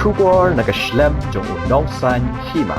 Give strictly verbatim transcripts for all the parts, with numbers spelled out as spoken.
Khubor na ka shlem jong u nongsan hima.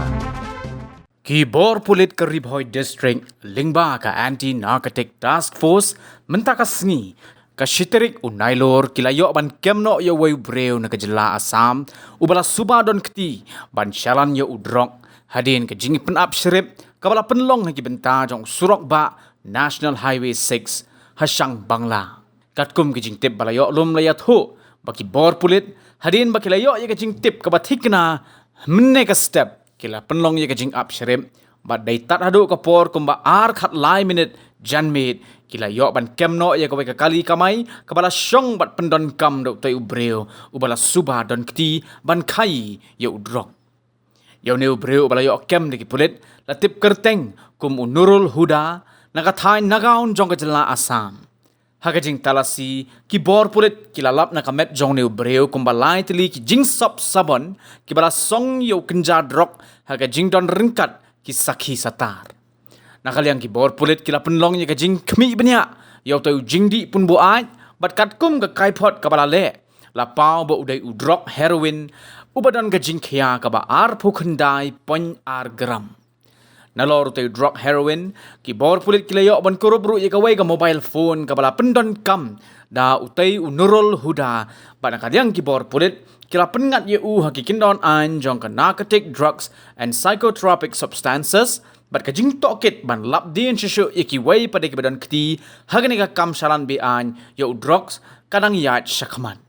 Ki bor pulit ka Ri Bhoi District lyngba ka Anti Narcotic Task Force mynta ka sngi, ka shi tarik u Nailur, ki la ïoh ban kem noh ïa uwei u briew na ka jylla Assam uba la suba don kti ban shalan ïa u drok hadien ka jingpynap shrip kaba la pynlong ha ki bynta jong u surok bah National Highway six ha Shang Bangla. Katkum ki jingtip ba la ïoh lum, la ïathuh ba ki bor pulit, hadien ba ki la ïoh ïa ka jingtip kaba thikna mynne ka step, ki la pynlong ïa ka jingap shrip bad dei tad haduh ka por kumba ar khatlai minit janmiet, ki la ïoh ban kem noh ïa kawei ka kali kamai kaba la shong bad pyndonkam da utei u briew uba la suba don kti ban khaïi ïa u drok. Ïa une u briew uba la ïoh kem da ki pulit la tip kyrteng kum u Nurul Huda, na ka thaiñ Nagaon jong ka jylla Assam. Ha ka jingtalasi, ki bor pulit ki la lap na ka met jong une u briew kumba lai tylli ki jingsop sabon kiba la song ïa u kynja drok ha ka jingdon ryngkat ki sakhi satar. Na ka liang ki bor pulit ki la pynlong ïa ka jingkhmih bniah ïa utei u jingdih pun buaid bad katkum ka kaiphod kaba la leh, la paw ba u dei u drok heroin uba don ka jingkhia kaba arphew khyndai point ar gram. Nalor utei u drok heroin, ki bor pulit ki la ïoh ban kurup ruh ïa kawei ka mobile phone kaba la pyndonkam da utei u Nurul Huda, bad na ka liang ki bor pulit ki la pynngat ïa u ha ki kyndon aiñ jong ka Narcotic Drugs and Psychotropic Substances bad ka jingtohkit ban lap dien shuh shuh ïa kiwei pat de kiba don kti ha kane ka kam shalan be-aiñ ïa u drugs ka dang ïaid shakhmat.